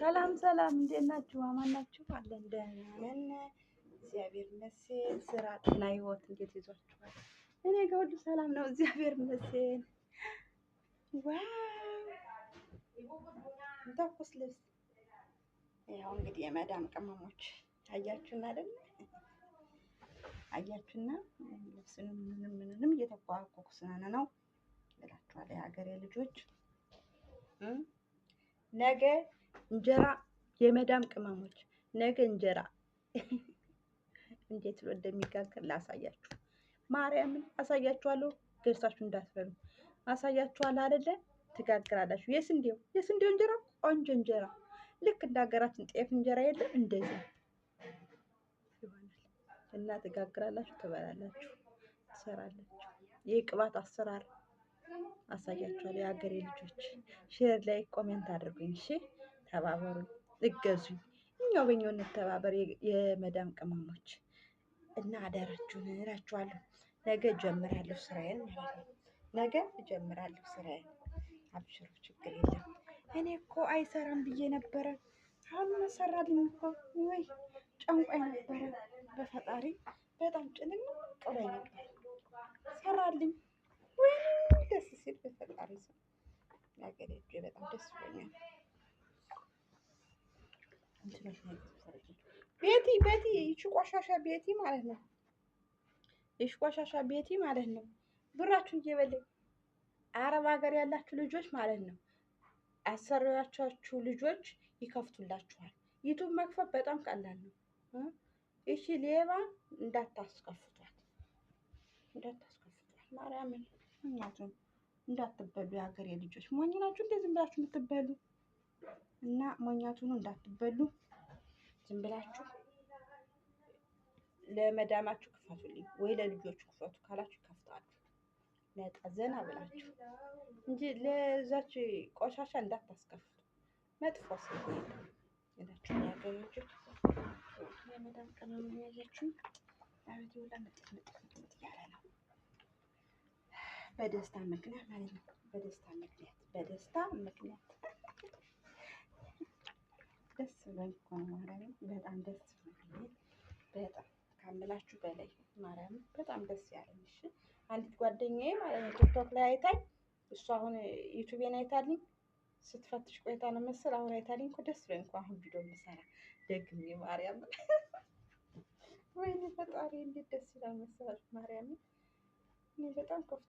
ሰላም ሰላም፣ እንዴት ናችሁ? አማን ናችሁ? አለን ደህና ነን፣ እግዚአብሔር ይመስገን። ስራ፣ ጤና፣ ህይወት እንዴት ይዟችኋል? እኔ ጋር ሁሉ ሰላም ነው፣ እግዚአብሔር ይመስገን። Wow ተኩስ ልብስ። ያው እንግዲህ የመዳም ቅመሞች አያችሁና አይደል? አያችሁና ልብስንም ምንም ምንም እየተኳኩስን ነው እላችኋለሁ የሀገሬ ልጆች። ነገ እንጀራ የመዳም ቅመሞች ነገ እንጀራ እንዴት ብሎ እንደሚጋገር ላሳያችሁ። ማርያምን አሳያችኋለሁ። ገዝታችሁ እንዳትበሉ አሳያችኋለሁ አይደለ? ትጋግራላችሁ። የስንዴው እንጀራ ቆንጆ እንጀራ ልክ እንደ ሀገራችን ጤፍ እንጀራ የለም እንደዚህ ይሆናል። እና ትጋግራላችሁ፣ ትበላላችሁ፣ ትሰራላችሁ። የቅባት አሰራር አሳያችኋለሁ። የሀገሬ ልጆች share like comment አድርጉኝ። እሺ ተባበሩኝ፣ እገዙኝ። እኛው በኛው እንተባበር የመዳም ቅመሞች እና አደራችሁን እላችኋለሁ። ነገ እጀምራለሁ ስራዬን ማለት ነው። ነገ እጀምራለሁ ስራዬን። አብሽሩ፣ ችግር የለም። እኔ እኮ አይሰራም ብዬ ነበረ። አሁን መሰራልኝ እኮ ወይ ጨንቋኝ ነበረ። በፈጣሪ በጣም ጭንቅ ብሎኝ ነበር። ሰራልኝ። ወይ ደስ ሲል በፈጣሪ ስም ያገሬ በጣም ደስ ብሎኛል። ቤቲ ቤቲ ይቺ ቆሻሻ ቤቲ ማለት ነው። ይቺ ቆሻሻ ቤቲ ማለት ነው። ብራችሁን እየበለኝ አረብ ሀገር ያላችሁ ልጆች ማለት ነው። አሰሪዎቻችሁ ልጆች ይከፍቱላችኋል። YouTube መክፈት በጣም ቀላል ነው። ይቺ ሌባ እንዳታስከፍቷት፣ እንዳታስከፍቷት ማርያምን እኛቱን እንዳትበሉ የሀገሬ ልጆች ሞኝ ናችሁ እንዴ? ዝም ብላችሁ የምትበሉ እና ሞኛቱን እንዳትበሉ ዝም ብላችሁ ለመዳማችሁ ክፈቱልኝ ወይ ለልጆቹ ክፈቱ ካላችሁ ይከፍታሉ። ነጣ ዘና ብላችሁ እንጂ ለዛች ቆሻሻ እንዳታስከፍቱ። መጥፎ ሴት እላችሁ የሀገሬ ልጆች። የመዳም ቅመም ያያችሁ አቤት ይውላ ምጥጥ ምጥጥ ምጥጥ እያለ ነው። በደስታ ምክንያት ማለት ነው። በደስታ ምክንያት በደስታ ምክንያት ደስ ብሎኝ እኮ ነው ማርያምን፣ በጣም ደስ ብሎኝ በጣም ካምላችሁ በላይ ማርያምን በጣም ደስ ያለኝ። እሺ አንዲት ጓደኛዬ ማለት ነው TikTok ላይ አይታኝ፣ እሷ አሁን YouTube ኤን አይታልኝ ስትፈትሽ ቆይታ ነው መሰል አሁን አይታልኝ እኮ ደስ ብሎኝ እኮ አሁን ቪዲዮ የምሰራ ደግሜ ማርያምን። ወይኔ ፈጣሪ እንዴት ደስ ይላል መሰላችሁ ማርያምን። እኔ በጣም ከፍ